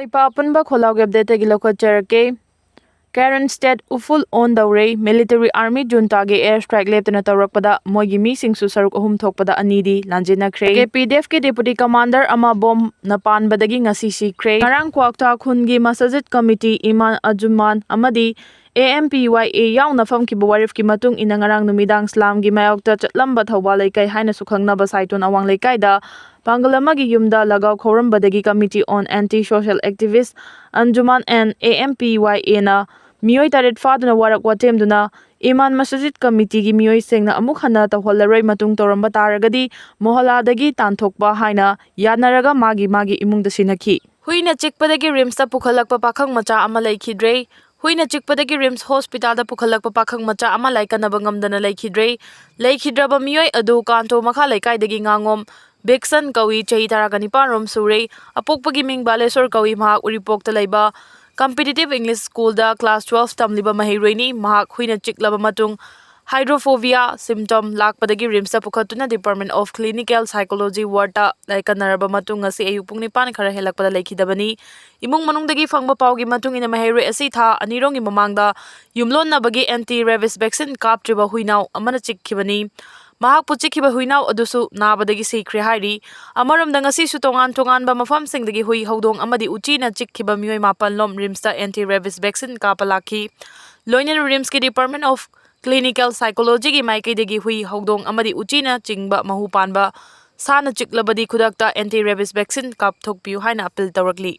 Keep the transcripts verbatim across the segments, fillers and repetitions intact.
ꯏꯄꯥ ꯑꯄꯨꯟꯕ ꯈꯣꯜꯂꯥꯎꯒꯤ ꯑꯞꯗꯦꯠꯇꯒꯤ ꯂꯧꯈꯠꯆꯔꯛꯀꯦ꯫ ꯀꯦꯔꯟ ꯁ꯭ꯇꯦꯠ ꯎꯐꯨꯜ ꯑꯣꯟ ꯇꯧꯔꯦ꯫ ꯃꯤꯂꯤꯇꯔꯤ ꯑꯥꯔꯃꯤ ꯖꯨꯟꯇꯥꯒꯤ ꯑꯦꯌꯔ ꯁ꯭ꯇ꯭ꯔꯥꯏꯛ ꯂꯦꯞꯇꯅ ꯇꯧꯔꯛꯄꯗ ꯃꯣꯏꯒꯤ ꯃꯤꯁꯤꯡꯁꯨ ꯁꯔꯨꯛ ꯑꯍꯨꯝ ꯊꯣꯛꯄꯗ ꯑꯅꯤꯗꯤ ꯂꯥꯟꯖꯦꯟꯅꯈ꯭ꯔꯦ꯫ ꯀꯦ ꯄꯤ ꯗꯤ ꯑꯦꯐꯀꯤ ꯗꯦꯄꯨꯇꯤ ꯀꯃꯥꯟꯗꯔ ꯑꯃ ꯕꯣꯝꯅ ꯄꯥꯟꯕꯗꯒꯤ ꯉꯁꯤ ꯁꯤꯈ꯭ꯔꯦ꯫ ꯉꯔꯥꯡ ꯀ꯭ꯋꯥꯛꯇꯥ ꯈꯨꯟꯒꯤ ꯃꯁꯖꯤꯗ ꯀꯃꯤꯇꯤ ꯏꯃꯥꯝ ꯑꯟꯖꯨꯃꯥꯟ ꯑꯃꯗꯤ ꯑꯦ ꯑꯦꯝ ꯄꯤ ꯋꯥꯏ ꯑꯦ ꯌꯥꯎꯅ ꯐꯝꯈꯤꯕ ꯋꯥꯔꯦꯞꯀꯤ ꯃꯇꯨꯡ ꯏꯟꯅ ꯉꯔꯥꯡ ꯅꯨꯃꯤꯗꯥꯡ ꯁ꯭ꯂꯥꯝꯒꯤ ꯃꯥꯌꯣꯛꯇ ꯆꯠꯂꯝꯕ ꯊꯧꯕꯥꯜ ꯂꯩꯀꯥꯏ ꯍꯥꯏꯅꯁꯨ ꯈꯪꯅꯕ ꯁꯥꯏꯇꯣꯟ ꯑꯋꯥꯡ ꯂꯩꯀꯥꯏꯗ ꯄꯥꯡꯒꯜ ꯑꯃꯒꯤ ꯌꯨꯝꯗ ꯂꯒꯥꯎ ꯈꯧꯔꯝꯕꯗꯒꯤ Committee on Anti Social Activist Anjuman and A M P Y A ꯅ ꯃꯤꯑꯣꯏ ꯇꯔꯦꯠ ꯐꯥꯗꯨꯅ ꯋꯥꯔꯛ ꯋꯥꯇꯦꯝꯗꯨꯅ ꯏꯃꯥꯝ ꯃꯁꯖꯤꯗ ꯀꯃꯤꯇꯤꯒꯤ ꯃꯤꯑꯣꯏꯁꯤꯡꯅ ꯑꯃꯨꯛ ꯍꯟꯅ ꯇꯧꯍꯜꯂꯔꯣꯏ, ꯃꯇꯨꯡ ꯇꯧꯔꯝꯕ ꯇꯥꯔꯒꯗꯤ ꯃꯣꯍꯜꯂꯥꯗꯒꯤ ꯇꯥꯟꯊꯣꯛꯄ ꯍꯥꯏꯅ ꯌꯥꯅꯔꯒ ꯃꯥꯒꯤ ꯃꯥꯒꯤ ꯏꯃꯨꯡꯗ ꯁꯤꯟꯅꯈꯤ꯫ ꯍꯨꯏꯅ ꯆꯤꯛꯄꯗꯒꯤ ꯔꯤꯝꯁꯇ ꯄꯨꯈꯠꯂꯛꯄ ꯄꯥꯈꯪ ꯃꯆꯥ ꯑꯃ ꯂꯩꯈꯤꯗ꯭ꯔꯦ꯫ ꯍꯨꯏꯅ ꯆꯤꯛꯄꯗꯒꯤ ꯔꯤꯝꯁ ꯍꯣꯁꯄꯤꯇꯥꯜꯗ ꯄꯨꯈꯠꯂꯛꯄ ꯄꯥꯈꯪ ꯃꯆꯥ ꯑꯃ ꯂꯥꯏꯀꯠꯅꯕ ꯉꯝꯗꯅ ꯂꯩꯈꯤꯗ꯭ꯔꯦ꯫ ꯂꯩꯈꯤꯗ꯭ꯔꯕ ꯃꯤꯑꯣꯏ ꯑꯗꯨ ꯀꯥꯟꯇꯣ ꯃꯈꯥ ꯂꯩꯀꯥꯏꯗꯒꯤ ꯉꯥꯉꯣꯝ ꯕꯦꯛꯁꯟ ꯀꯧꯏ, ꯆꯍꯤ ꯇꯔꯥꯒ ꯅꯤꯄꯥꯟ ꯔꯣꯝ ꯁꯨꯔꯦ꯫ ꯑꯄꯣꯛꯄꯒꯤ ꯃꯤꯡ ꯕꯥꯂꯦꯁꯣꯔ ꯀꯧꯏ꯫ ꯃꯍꯥꯛ ꯎꯔꯤꯄꯣꯛꯇ ꯂꯩꯕ Competitive English School ꯗ class twelve ꯇꯝꯂꯤꯕ ꯃꯍꯩꯔꯣꯏꯅꯤ꯫ ꯃꯍꯥꯛ ꯍꯨꯏꯅ ꯆꯤꯛꯂꯕ ꯃꯇꯨꯡ hydrophobia symptom ꯂꯥꯛꯄꯗꯒꯤ ꯔꯤꯝꯁꯇ ꯄꯨꯈꯠꯇꯨꯅ Department of Clinical Psychology ward ꯇ ꯂꯥꯏꯀꯠꯅꯔꯕ ꯃꯇꯨꯡ ꯉꯁꯤ ꯑꯌꯨꯛ ꯄꯨꯡ ꯅꯤꯄꯥꯟ ꯈꯔ ꯍꯦꯜꯂꯛꯄꯗ ꯂꯩꯈꯤꯗꯕꯅꯤ꯫ ꯏꯃꯨꯡ ꯃꯅꯨꯡꯗꯒꯤ ꯐꯪꯕ ꯄꯥꯎꯒꯤ ꯃꯇꯨꯡ ꯏꯟꯅ ꯃꯍꯩꯔꯣꯏ ꯑꯁꯤ ꯊꯥ ꯑꯅꯤꯔꯣꯝꯒꯤ ꯃꯃꯥꯡꯗ ꯌꯨꯝꯂꯣꯟꯅꯕꯒꯤ anti rabies vaccine ꯀꯥꯞꯇ꯭ꯔꯤꯕ ꯍꯨꯏꯅꯥꯎ ꯑꯃꯅ ꯆꯤꯛꯈꯤꯕꯅꯤ꯫ ꯃꯍꯥꯛꯄꯨ ꯆꯤꯛꯈꯤꯕ ꯍꯨꯏꯅꯥꯎ ꯑꯗꯨꯁꯨ ꯅꯥꯕꯗꯒꯤ ꯁꯤꯈ꯭ꯔꯦ ꯍꯥꯏꯔꯤ꯫ ꯑꯃꯔꯣꯝꯗ ꯉꯁꯤꯁꯨ ꯇꯣꯉꯥꯟ ꯇꯣꯉꯥꯟꯕ ꯃꯐꯝꯁꯤꯡꯗꯒꯤ ꯍꯨꯏ, ꯍꯧꯗꯣꯡ ꯑꯃꯗꯤ ꯎꯆꯤꯅ ꯆꯤꯛꯈꯤꯕ ꯃꯤꯑꯣꯏ ꯃꯥꯄꯟ ꯂꯣꯝ ꯔꯤꯝꯁꯇ anti rabies vaccine ꯀꯥꯞꯄ ꯂꯥꯛꯈꯤ꯫ ꯂꯣꯏꯅꯅ ꯔꯤꯝꯁꯀꯤ Department of Clinical Psychology ꯒꯤ ꯃꯥꯏꯀꯩꯗꯒꯤ ꯍꯨꯏ, ꯍꯧꯗꯣꯡ ꯑꯃꯗꯤ ꯎꯆꯤꯅ ꯆꯤꯡꯕ ꯃꯍꯨ ꯄꯥꯟꯕ ꯁꯥꯅ ꯆꯤꯛꯂꯕꯗꯤ ꯈꯨꯗꯛꯇ anti rabies vaccine ꯀꯥꯞꯊꯣꯛꯄꯤꯌꯨ ꯍꯥꯏꯅ appeal ꯇꯧꯔꯛꯂꯤ꯫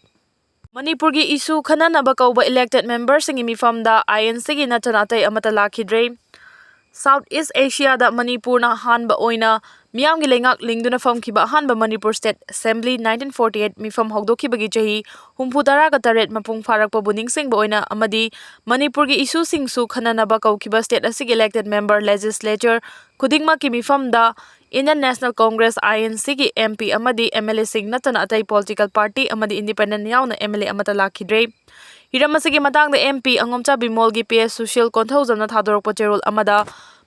ꯃꯅꯤꯄꯨꯔꯒꯤ issue ꯈꯟꯅꯅꯕ ꯀꯧꯕ elected member ꯁꯤꯡꯒꯤ ꯃꯤꯐꯝꯗ ꯑꯥꯏ ꯑꯦꯟ ꯁꯤ ꯒꯤ ꯅꯠꯇꯅ ꯑꯇꯩ ꯑꯃꯠꯇ ꯂꯥꯛꯈꯤꯗ꯭ꯔꯦ꯫ South East Asia ꯗ ꯃꯅꯤꯄꯨꯔꯅ ꯑꯍꯥꯟꯕ ꯑꯣꯏꯅ ꯃꯤꯌꯥꯝꯒꯤ ꯂꯩꯉꯥꯛ ꯂꯤꯡꯗꯨꯅ ꯐꯝꯈꯤꯕ ꯑꯍꯥꯟꯕ Manipur State Assembly nineteen forty eight ꯃꯤꯐꯝ ꯍꯧꯗꯣꯛꯈꯤꯕꯒꯤ ꯆꯍꯤ ꯍꯨꯝꯐꯨ ꯇꯔꯥꯒ ꯇꯔꯦꯠ ꯃꯄꯨꯡ ꯐꯥꯔꯛꯄꯕꯨ ꯅꯤꯡꯁꯤꯡꯕ ꯑꯣꯏꯅ ꯑꯃꯗꯤ ꯃꯅꯤꯄꯨꯔꯒꯤ issue ꯁꯤꯡꯁꯨ ꯈꯟꯅꯅꯕ ꯀꯧꯈꯤꯕ state ꯑꯁꯤꯒꯤ elected member, legislature ꯈꯨꯗꯤꯡꯃꯛꯀꯤ ꯃꯤꯐꯝꯗ Indian National Congress, I N C ꯒꯤ M P ꯑꯃꯗꯤ M L A ꯁꯤꯡ ꯅꯠꯇꯅ ꯑꯇꯩ political party ꯑꯃꯗꯤ independent ꯌꯥꯎꯅ M L A ꯑꯃꯠꯇ ꯂꯥꯛꯈꯤꯗ꯭ꯔꯦ꯫ ꯍꯤꯔꯝ ꯑꯁꯤꯒꯤ ꯃꯇꯥꯡꯗ M P ꯑꯉꯣꯝꯆꯥ ꯕꯤꯃꯣꯜꯒꯤ P S Sushil ꯀꯣꯟꯊꯧꯖꯝꯅ ꯊꯥꯗꯣꯔꯛꯄ ꯆꯦꯔꯣꯜ ꯑꯃꯗ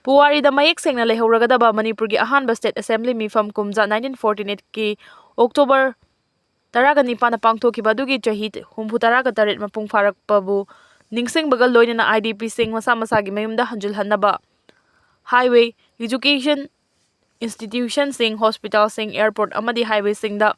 ꯄꯨꯋꯥꯔꯤꯗ ꯃꯌꯦꯛ ꯁꯦꯡꯅ ꯂꯩꯍꯧꯔꯒꯗꯕ ꯃꯅꯤꯄꯨꯔꯒꯤ ꯑꯍꯥꯟꯕ State Assembly ꯃꯤꯐꯝ ꯀꯨꯝꯖꯥ nineteen forty eight ꯀꯤ October ꯇꯔꯥꯒ ꯅꯤꯄꯥꯟꯗ ꯄꯥꯡꯊꯣꯛꯈꯤꯕ ꯑꯗꯨꯒꯤ ꯆꯍꯤ ꯍꯨꯝꯐꯨ ꯇꯔꯥꯒ ꯇꯔꯦꯠ ꯃꯄꯨꯡ ꯐꯥꯔꯛꯄꯕꯨ ꯅꯤꯡꯁꯤꯡꯕꯒ ꯂꯣꯏꯅꯅ IDPꯁꯤꯡ ꯃꯁꯥ ꯃꯁꯥꯒꯤ ꯃꯌꯨꯝꯗ ꯍꯟꯖꯤꯜꯍꯟꯅꯕ highway, education institutionꯁꯤꯡ, hospitalꯁꯤꯡ, airport ꯑꯃꯗꯤ highwayꯁꯤꯡꯗ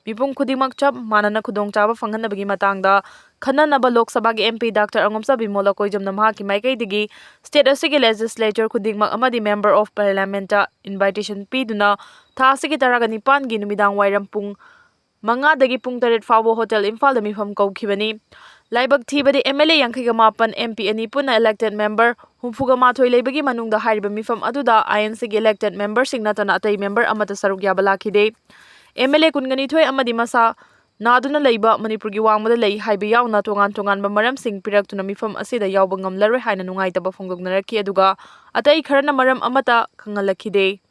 ꯃꯤꯄꯨꯝ ꯈꯨꯗꯤꯡꯃꯛ ꯆꯞ ꯃꯥꯟꯅꯅ ꯈꯨꯗꯣꯡꯆꯥꯕ ꯐꯪꯍꯟꯅꯕꯒꯤ ꯃꯇꯥꯡꯗ ꯈꯟꯅꯅꯕ ꯂꯣꯛ ꯁꯚꯥꯒꯤ MP Doctor ꯑꯉꯣꯝꯆꯥ ꯕꯤꯃꯣꯜ ꯑꯀꯣꯏꯖꯝꯅ ꯃꯍꯥꯛꯀꯤ ꯃꯥꯏꯀꯩꯗꯒꯤ state ꯑꯁꯤꯒꯤ legislature ꯈꯨꯗꯤꯡꯃꯛ ꯑꯃꯗꯤ member of parliamentꯇ invitation ꯄꯤꯗꯨꯅ ꯊꯥ ꯑꯁꯤꯒꯤ ꯇꯔꯥꯒ ꯅꯤꯄꯥꯟꯒꯤ ꯅꯨꯃꯤꯗꯥꯡ ꯋꯥꯏꯔꯝ ꯄꯨꯡ ꯃꯉꯥꯗꯒꯤ ꯄꯨꯡ ꯇꯔꯦꯠ ꯐꯥꯎꯕ Hotel ꯏꯝꯐꯥꯜꯗ ꯃꯤꯐꯝ ꯀꯧꯈꯤꯕꯅꯤ꯫ ꯂꯥꯏꯕꯛ ꯊꯤꯕꯗꯤ MLA ꯌꯥꯡꯈꯩꯒ ꯃꯥꯄꯟ, MP ꯑꯅꯤ ꯄꯨꯟꯅ elected member ꯍꯨꯝꯐꯨꯒ ꯃꯥꯊꯣꯏ ꯂꯩꯕꯒꯤ ꯃꯅꯨꯡꯗ ꯍꯥꯏꯔꯤꯕ ꯃꯤꯐꯝ ꯑꯗꯨꯗ INCꯒꯤ elected memberꯁꯤꯡ ꯅꯠꯇꯅ ꯑꯇꯩ member ꯑꯃꯠꯇ ꯁꯔꯨꯛ ꯌꯥꯕ ꯂꯥꯛꯈꯤꯗꯦ꯫ MLA ꯀꯨꯟꯒ ꯅꯤꯊꯣꯏ ꯑꯃꯗꯤ ꯃꯁꯥ ꯅꯥꯗꯨꯅ ꯂꯩꯕ, ꯃꯅꯤꯄꯨꯔꯒꯤ ꯋꯥꯡꯃꯗ ꯂꯩ ꯍꯥꯏꯕ ꯌꯥꯎꯅ ꯇꯣꯉꯥꯟ ꯇꯣꯉꯥꯟꯕ ꯃꯔꯝꯁꯤꯡ ꯄꯤꯔꯛꯇꯨꯅ ꯃꯤꯐꯝ ꯑꯁꯤꯗ ꯌꯥꯎꯕ ꯉꯝꯂꯔꯣꯏ ꯍꯥꯏꯅ ꯅꯨꯡꯉꯥꯏꯇꯕ ꯐꯣꯡꯗꯣꯛꯅꯔꯛꯈꯤ, ꯑꯗꯨꯒ ꯑꯇꯩ ꯈꯔꯅ ꯃꯔꯝ ꯑꯃꯠꯇ ꯈꯪꯍꯜꯂꯛꯈꯤꯗꯦ꯫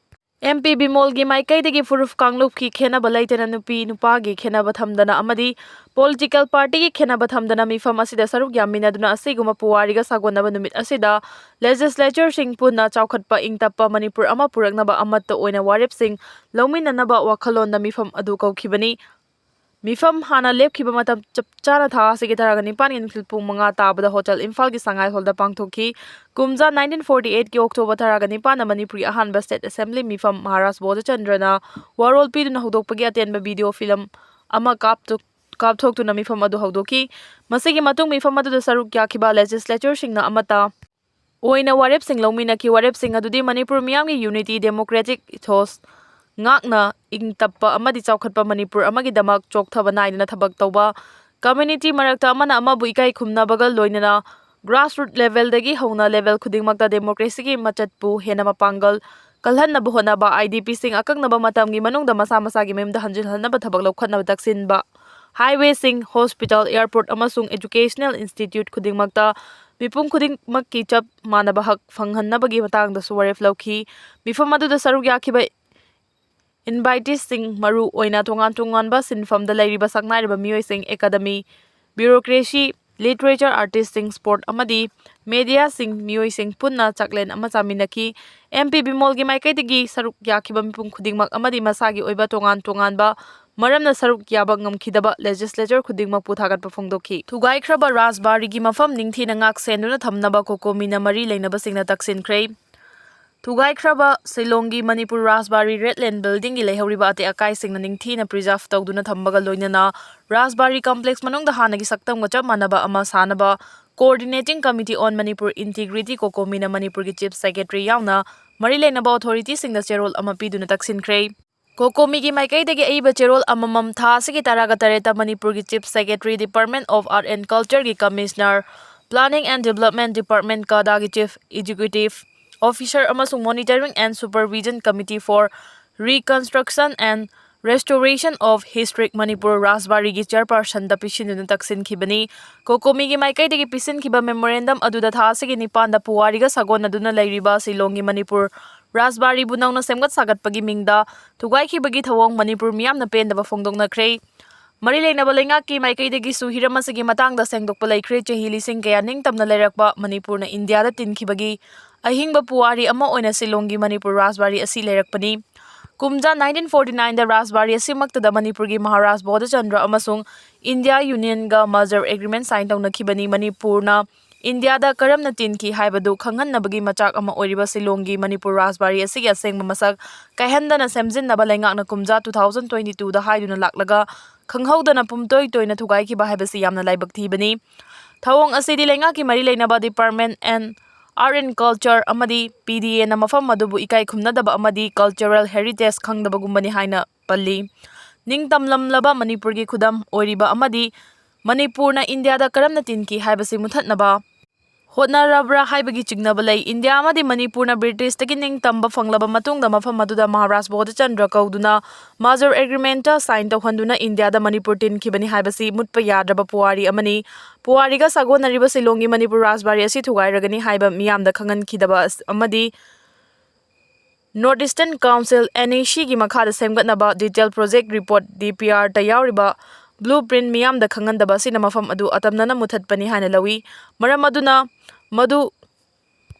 MP ꯕꯤꯃꯣꯜꯒꯤ ꯃꯥꯏꯀꯩꯗꯒꯤ ꯐꯨꯔꯨꯞ ꯀꯥꯡꯂꯨꯞꯀꯤ ꯈꯦꯟꯅꯕ ꯂꯩꯇꯅ ꯅꯨꯄꯤ ꯅꯨꯄꯥꯒꯤ ꯈꯦꯟꯅꯕ ꯊꯝꯗꯅ ꯑꯃꯗꯤ political partyꯒꯤ ꯈꯦꯟꯅꯕ ꯊꯝꯗꯅ ꯃꯤꯐꯝ ꯑꯁꯤꯗ ꯁꯔꯨꯛ ꯌꯥꯃꯤꯟꯅꯗꯨꯅ ꯑꯁꯤꯒꯨꯝꯕ ꯄꯨꯋꯥꯔꯤꯒ ꯁꯥꯒꯣꯟꯅꯕ ꯅꯨꯃꯤꯠ ꯑꯁꯤꯗ legislatureꯁꯤꯡ ꯄꯨꯟꯅ ꯆꯥꯎꯈꯠꯄ ꯏꯪ ꯇꯞꯄ ꯃꯅꯤꯄꯨꯔ ꯑꯃ ꯄꯨꯔꯛꯅꯕ ꯑꯃꯠꯇ ꯑꯣꯏꯅ ꯋꯥꯔꯦꯞꯁꯤꯡ ꯂꯧꯃꯤꯟꯅꯅꯕ ꯋꯥꯈꯜꯂꯣꯟꯗ ꯃꯤꯐꯝ ꯑꯗꯨ ꯀꯧꯈꯤꯕꯅꯤ꯫ ꯃꯤꯐꯝ ꯍꯥꯟꯅ ꯂꯦꯞꯈꯤꯕ ꯃꯇꯝ ꯆꯞ ꯆꯥꯅ ꯊꯥ ꯑꯁꯤꯒꯤ ꯇꯔꯥꯒ ꯅꯤꯄꯥꯟꯒꯤ ꯅꯨꯡꯊꯤꯜ ꯄꯨꯡ ꯃꯉꯥ ꯇꯥꯕꯗ Hotel ꯏꯝꯐꯥꯜꯒꯤ ꯁꯉꯥꯏ ꯍꯣꯜꯗ ꯄꯥꯡꯊꯣꯛꯈꯤ꯫ ꯀꯨꯝꯖꯥ nineteen forty eightꯀꯤ October ꯇꯔꯥꯒ ꯅꯤꯄꯥꯟꯗ ꯃꯅꯤꯄꯨꯔꯒꯤ ꯑꯍꯥꯟꯕ state assembly ꯃꯤꯐꯝ ꯃꯍꯥꯔꯥꯖ ꯕꯣꯙꯆꯟꯗ꯭ꯔꯅ ꯋꯥꯔꯣꯜ ꯄꯤꯗꯨꯅ ꯍꯧꯗꯣꯛꯄꯒꯤ ꯑꯇꯦꯟꯕ video film ꯑꯃ ꯀꯥꯞꯊꯣꯛ-, ꯀꯥꯞꯊꯣꯛꯇꯨꯅ ꯃꯤꯐꯝ ꯑꯗꯨ ꯍꯧꯗꯣꯛꯈꯤ꯫ ꯃꯁꯤꯒꯤ ꯃꯇꯨꯡ ꯃꯤꯐꯝ ꯑꯗꯨꯗ ꯁꯔꯨꯛ ꯌꯥꯈꯤꯕ legislatureꯁꯤꯡꯅ ꯑꯃꯠꯇ ꯑꯣꯏꯅ ꯋꯥꯔꯦꯞꯁꯤꯡ ꯂꯧꯃꯤꯟꯅꯈꯤ꯫ ꯋꯥꯔꯦꯞꯁꯤꯡ ꯑꯗꯨꯗꯤ ꯃꯅꯤꯄꯨꯔ ꯃꯤꯌꯥꯝꯒꯤ unity, democratic ethos ꯉꯥꯛꯅ ꯏꯪ ꯇꯞꯄ ꯑꯃꯗꯤ ꯆꯥꯎꯈꯠꯄ ꯃꯅꯤꯄꯨꯔ ꯑꯃꯒꯤꯗꯃꯛ ꯆꯣꯛꯊꯕ ꯅꯥꯏꯗꯅ ꯊꯕꯛ ꯇꯧꯕ, community ꯃꯔꯛꯇ ꯑꯃꯅ ꯑꯃꯕꯨ ꯏꯀꯥꯏ ꯈꯨꯝꯅꯕꯒ ꯂꯣꯏꯅꯅ grassroot levelꯗꯒꯤ ꯍꯧꯅ level ꯈꯨꯗꯤꯡꯃꯛꯇ democracyꯒꯤ ꯃꯆꯠꯄꯨ ꯍꯦꯟꯅ ꯃꯄꯥꯡꯒꯜ ꯀꯜꯍꯟꯅꯕ ꯍꯣꯠꯅꯕ, IDPꯁꯤꯡ ꯑꯀꯛꯅꯕ ꯃꯇꯝꯒꯤ ꯃꯅꯨꯡꯗ ꯃꯁꯥ ꯃꯁꯥꯒꯤ ꯃꯌꯨꯝꯗ ꯍꯟꯖꯤꯜꯍꯟꯅꯕ ꯊꯕꯛ ꯂꯧꯈꯠꯅꯕ ꯇꯛꯁꯤꯟꯕ, highwayꯁꯤꯡ, hospital, airport ꯑꯃꯁꯨꯡ educational institute ꯈꯨꯗꯤꯡꯃꯛꯇ ꯃꯤꯄꯨꯝ ꯈꯨꯗꯤꯡꯃꯛꯀꯤ ꯆꯞ ꯃꯥꯟꯅꯕ ꯍꯛ ꯐꯪꯍꯟꯅꯕꯒꯤ ꯃꯇꯥꯡꯗꯁꯨ ꯋꯥꯔꯦꯞ ꯂꯧꯈꯤ꯫ ꯃꯤꯐꯝ ꯑꯗꯨꯗ ꯁꯔꯨꯛ ꯌꯥꯈꯤꯕ inviteesꯁꯤꯡ, ꯃꯔꯨ ꯑꯣꯏꯅ ꯇꯣꯉꯥꯟ ꯇꯣꯉꯥꯟꯕ ꯁꯤꯟꯐꯝꯗ ꯂꯩꯔꯤꯕ ꯁꯛꯅꯥꯏꯔꯕ ꯃꯤꯑꯣꯏꯁꯤꯡ, academy, bureaucracy, literature artistꯁꯤꯡ, sport ꯑꯃꯗꯤ mediaꯁꯤꯡ, ꯃꯤꯑꯣꯏꯁꯤꯡ ꯄꯨꯟꯅ ꯆꯥꯛꯂꯦꯟ ꯑꯃ ꯆꯥꯃꯤꯟꯅꯈꯤ꯫ MP ꯕꯤꯃꯣꯜꯒꯤ ꯃꯥꯏꯀꯩꯗꯒꯤ ꯁꯔꯨꯛ ꯌꯥꯈꯤꯕ ꯃꯤꯄꯨꯝ ꯈꯨꯗꯤꯡꯃꯛ ꯑꯃꯗꯤ ꯃꯁꯥꯒꯤ ꯑꯣꯏꯕ ꯇꯣꯉꯥꯟ ꯇꯣꯉꯥꯟꯕ ꯃꯔꯝꯅ ꯁꯔꯨꯛ ꯌꯥꯕ ꯉꯝꯈꯤꯗꯕ ꯂꯦꯖꯤꯁꯂꯦꯆꯔ ꯈꯨꯗꯤꯡꯃꯛꯄꯨ ꯊꯥꯒꯠꯄ ꯐꯣꯡꯗꯣꯛꯈꯤ꯫ ꯊꯨꯒꯥꯏꯈ꯭ꯔꯕ ꯔꯥꯖꯕꯥꯔꯤꯒꯤ ꯃꯐꯝ ꯅꯤꯡꯊꯤꯅ ꯉꯥꯛ ꯁꯦꯟꯗꯨꯅ ꯊꯝꯅꯕ ꯀꯣꯀꯣꯃꯤꯅ ꯃꯔꯤ ꯂꯩꯅꯕꯁꯤꯡꯅ ꯇꯛꯁꯤꯟꯈ꯭ꯔꯦ꯫ ꯊꯨꯒꯥꯏꯈ꯭ꯔꯕ ꯁꯤꯂꯣꯡꯒꯤ ꯃꯅꯤꯄꯨꯔ ꯔꯥꯖꯕꯥꯔꯤ ꯔꯦꯗ ꯂꯦꯟ ꯕꯤꯜꯗꯤꯡꯒꯤ ꯂꯩꯍꯧꯔꯤꯕ ꯑꯇꯦꯛ ꯑꯀꯥꯏꯁꯤꯡꯅ ꯅꯤꯡꯊꯤꯅ ꯄ꯭ꯔꯤꯖꯥꯔꯚ ꯇꯧꯗꯨꯅ ꯊꯝꯕꯒ ꯂꯣꯏꯅꯅ ꯔꯥꯖꯕꯥꯔꯤ ꯀꯝꯄ꯭ꯂꯦꯛꯁ ꯃꯅꯨꯡꯗ ꯍꯥꯟꯅꯒꯤ ꯁꯛꯇꯝꯒ ꯆꯞ ꯃꯥꯟꯅꯕ ꯑꯃ ꯁꯥꯅꯕ Coordinating Committee on Manipur Integrity, ꯀꯣꯀꯣꯃꯤꯅ ꯃꯅꯤꯄꯨꯔꯒꯤ ꯆꯤꯐ ꯁꯦꯀ꯭ꯔꯦꯇꯔꯤ ꯌꯥꯎꯅ ꯃꯔꯤ ꯂꯩꯅꯕ ꯑꯣꯊꯣꯔꯤꯇꯤꯁꯤꯡꯗ ꯆꯦꯔꯣꯜ ꯑꯃ ꯄꯤꯗꯨꯅ ꯇꯛꯁꯤꯟꯈ꯭ꯔꯦ꯫ ꯀꯣꯀꯣꯃꯤꯒꯤ ꯃꯥꯏꯀꯩꯗꯒꯤ ꯑꯏꯕ ꯆꯦꯔꯣꯜ ꯑꯃꯃꯝ ꯊꯥ ꯑꯁꯤꯒꯤ ꯇꯔꯥꯒ ꯇꯔꯦꯠꯇ ꯃꯅꯤꯄꯨꯔꯒꯤ chief secretary, Department of Art and Culture ꯒꯤ commissioner, Planning and Development Department, ꯀꯗꯥꯒꯤ ꯆꯤꯐ ꯑꯦꯛꯖꯤꯀ꯭ꯌꯨꯇꯤꯚ ꯑꯣꯐꯤꯁꯔ ꯑꯃꯁꯨꯡ Monitoring and Supervision Committee for Reconstruction and Restoration of Historic Manipur ꯔꯥꯖꯕꯥꯔꯤꯒꯤ ꯆꯤꯌꯔꯄꯥꯔꯁꯟꯗ ꯄꯤꯁꯤꯟꯗꯨꯅ ꯇꯛꯁꯤꯟꯈꯤꯕꯅꯤ꯫ ꯀꯣꯀꯣꯃꯤꯒꯤ ꯃꯥꯏꯀꯩꯗꯒꯤ ꯄꯤꯁꯤꯟꯈꯤꯕ ꯃꯦꯃꯣꯔꯦꯟꯗꯝ ꯑꯗꯨꯗ ꯊꯥ ꯑꯁꯤꯒꯤ ꯅꯤꯄꯥꯟꯗ ꯄꯨꯋꯥꯔꯤꯒ ꯁꯥꯒꯣꯟꯅꯗꯨꯅ ꯂꯩꯔꯤꯕ ꯁꯤꯂꯣꯡꯒꯤ ꯃꯅꯤꯄꯨꯔ ꯔꯥꯖꯕꯥꯔꯤꯕꯨ ꯅꯧꯅ ꯁꯦꯝꯒꯠ ꯁꯥꯒꯠꯄꯒꯤ ꯃꯤꯡꯗ ꯊꯨꯒꯥꯏꯈꯤꯕꯒꯤ ꯊꯧꯑꯣꯡ ꯃꯅꯤꯄꯨꯔ ꯃꯤꯌꯥꯝꯅ ꯄꯦꯟꯗꯕ ꯐꯣꯡꯗꯣꯛꯅꯈ꯭ꯔꯦ꯫ ꯃꯔꯤ ꯂꯩꯅꯕ ꯂꯩꯉꯥꯛꯀꯤ ꯃꯥꯏꯀꯩꯗꯒꯤꯁꯨ ꯍꯤꯔꯝ ꯑꯁꯤꯒꯤ ꯃꯇꯥꯡꯗ ꯁꯦꯡꯗꯣꯛꯄ ꯂꯩꯈ꯭ꯔꯦ꯫ ꯆꯍꯤ ꯂꯤꯁꯤꯡ ꯀꯌꯥ ꯅꯤꯡꯇꯝꯅ ꯂꯩꯔꯛꯄ ꯃꯅꯤꯄꯨꯔꯅ ꯏꯟꯗꯤꯌꯥꯗ ꯇꯤꯟꯈꯤꯕꯒꯤ ꯑꯍꯤꯡꯕ ꯄꯨꯋꯥꯔꯤ ꯑꯃ ꯑꯣꯏꯅ ꯁꯤꯂꯣꯡꯒꯤ ꯃꯅꯤꯄꯨꯔ ꯔꯥꯖꯕꯥꯔꯤ ꯑꯁꯤ ꯂꯩꯔꯛꯄꯅꯤ꯫ ꯀꯨꯝꯖꯥ nineteen forty nineꯗ ꯔꯥꯖꯕꯥꯔꯤ ꯑꯁꯤꯃꯛꯇꯗ ꯃꯅꯤꯄꯨꯔꯒꯤ ꯃꯍꯥꯔꯥꯖ ꯕꯣꯙꯆꯟꯗ꯭ꯔ ꯑꯃꯁꯨꯡ ꯏꯟꯗꯤꯌꯥ ꯌꯨꯅꯤꯌꯟꯒ merger agreement sign ꯇꯧꯅꯈꯤꯕꯅꯤ꯫ ꯃꯅꯤꯄꯨꯔꯅ ꯏꯟꯗꯤꯌꯥꯗ ꯀꯔꯝꯅ ꯇꯤꯟꯈꯤ ꯍꯥꯏꯕꯗꯨ ꯈꯪꯍꯟꯅꯕꯒꯤ ꯃꯆꯥꯛ ꯑꯃ ꯑꯣꯏꯔꯤꯕ ꯁꯤꯂꯣꯡꯒꯤ ꯃꯅꯤꯄꯨꯔ ꯔꯥꯖꯕꯥꯔꯤ ꯑꯁꯤꯒꯤ ꯑꯁꯦꯡꯕ ꯃꯁꯛ ꯀꯥꯏꯍꯟꯗꯅ ꯁꯦꯝꯖꯤꯟꯅꯕ ꯂꯩꯉꯥꯛꯅ ꯀꯨꯝꯖꯥ two thousand twenty twoꯗ ꯍꯥꯏꯗꯨꯅ ꯂꯥꯛꯂꯒ ꯈꯪꯍꯧꯗꯅ ꯄꯨꯝꯇꯣꯏ ꯇꯣꯏꯅ ꯊꯨꯒꯥꯏꯈꯤꯕ ꯍꯥꯏꯕꯁꯤ ꯌꯥꯝꯅ ꯂꯥꯏꯕꯛ ꯊꯤꯕꯅꯤ꯫ ꯊꯧꯑꯣꯡ ꯑꯁꯤꯗꯤ ꯂꯩꯉꯥꯛꯀꯤ ꯃꯔꯤ ꯂꯩꯅꯕ Department and Art and Culture ꯑꯃꯗꯤ PDAꯅ ꯃꯐꯝ ꯑꯗꯨꯕꯨ ꯏꯀꯥꯏ ꯈꯨꯝꯅꯗꯕ ꯑꯃꯗꯤ cultural heritage ꯈꯪꯗꯕꯒꯨꯝꯕꯅꯤ ꯍꯥꯏꯅ ꯄꯜꯂꯤ꯫ ꯅꯤꯡꯇꯝꯂꯝꯂꯕ ꯃꯅꯤꯄꯨꯔꯒꯤ ꯈꯨꯗꯝ ꯑꯣꯏꯔꯤꯕ ꯑꯃꯗꯤ ꯃꯅꯤꯄꯨꯔꯅ ꯏꯟꯗꯤꯌꯥꯗ ꯀꯔꯝꯅ ꯇꯤꯟꯈꯤ ꯍꯥꯏꯕꯁꯤ ꯃꯨꯊꯠꯅꯕ ꯍꯣꯠꯅꯔꯕ꯭ꯔꯥ ꯍꯥꯏꯕꯒꯤ ꯆꯤꯡꯅꯕ ꯂꯩ꯫ ꯏꯟꯗꯤꯌꯥ ꯑꯃꯗꯤ ꯃꯅꯤꯄꯨꯔꯅ ꯕ꯭ꯔꯤꯇꯤꯁꯇꯒꯤ ꯅꯤꯡꯇꯝꯕ ꯐꯪꯂꯕ ꯃꯇꯨꯡꯗ ꯃꯐꯝ ꯑꯗꯨꯗ ꯃꯍꯥꯔꯥꯖ ꯕꯣꯙꯆꯟꯗ꯭ꯔ ꯀꯧꯗꯨꯅ merger agreementꯇ sign ꯇꯧꯍꯟꯗꯨꯅ ꯏꯟꯗꯤꯌꯥꯗ ꯃꯅꯤꯄꯨꯔ ꯇꯤꯟꯈꯤꯕꯅꯤ ꯍꯥꯏꯕꯁꯤ ꯃꯨꯠꯄ ꯌꯥꯗ꯭ꯔꯕ ꯄꯨꯋꯥꯔꯤ ꯑꯃꯅꯤ꯫ ꯄꯨꯋꯥꯔꯤꯒ ꯁꯥꯒꯣꯟꯅꯔꯤꯕ ꯁꯤꯂꯣꯡꯒꯤ ꯃꯅꯤꯄꯨꯔ ꯔꯥꯖꯕꯥꯔꯤ ꯑꯁꯤ ꯊꯨꯒꯥꯏꯔꯒꯅꯤ ꯍꯥꯏꯕ ꯃꯤꯌꯥꯝꯗ ꯈꯪꯍꯟꯈꯤꯗꯕ ꯑꯁ-, ꯑꯃꯗꯤ North Eastern Council, NECꯒꯤ ꯃꯈꯥꯗ ꯁꯦꯝꯒꯠꯅꯕ detail project report, DPRꯇ ꯌꯥꯎꯔꯤꯕ blueprint ꯃꯤꯌꯥꯝꯗ ꯈꯪꯍꯟꯗꯕ ꯑꯁꯤꯅ ꯃꯐꯝ ꯑꯗꯨ ꯑꯇꯝꯅꯅ ꯃꯨꯊꯠꯄꯅꯤ ꯍꯥꯏꯅ ꯂꯧꯏ꯫ ꯃꯔꯝ ꯑꯗꯨꯅ ꯃꯗꯨ,